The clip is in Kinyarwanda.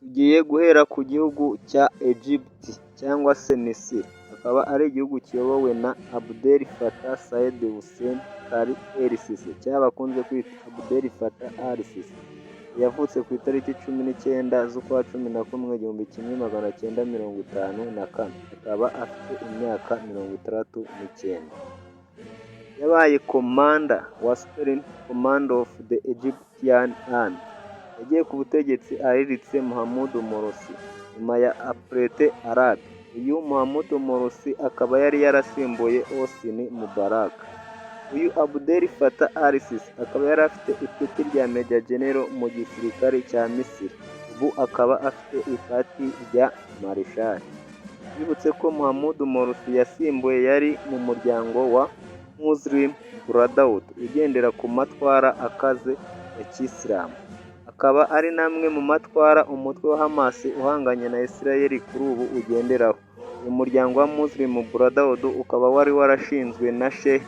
Tugiye guhera ku gihugu cya Egypt cyangwa se Misiri, akaba ari igihugu kiyobowe na Abdel Fattah Said Hussein Kali El Sisi, cyangwa bakunze kwita Abdel Fattah al-Sisi. Yavutse ku itariki 19 z'ukwa 11 1954, akaba afite imyaka 69. Yabaye commander wa Supreme Command of the Egyptian Army. Yagiye ku butegetsi ahiritse Mohamed Morsi nyuma ya Printemps Arabe. Uyu Mohamed Morsi akaba yari yarasimbuye Hosni Mubarak. Uyu Abdel Fattah al-Sisi akaba yari afite ipeti rya Major General mu gisirikare cya Misiri, ubu akaba afite ipeti rya Marshal. Bibutse ko Mohamed Morsi yasimbuye yari mu muryango wa Muslim Brotherhood ugendera ku matwara akaze ya kisilamu, akaba ari n'amwe mu matwara umutwe wa Hamas uhanganye na Israel kuri ubu ugenderaho. Uyu muryango wa Muslim Brotherhood ukaba wari warashinzwe na Sheikh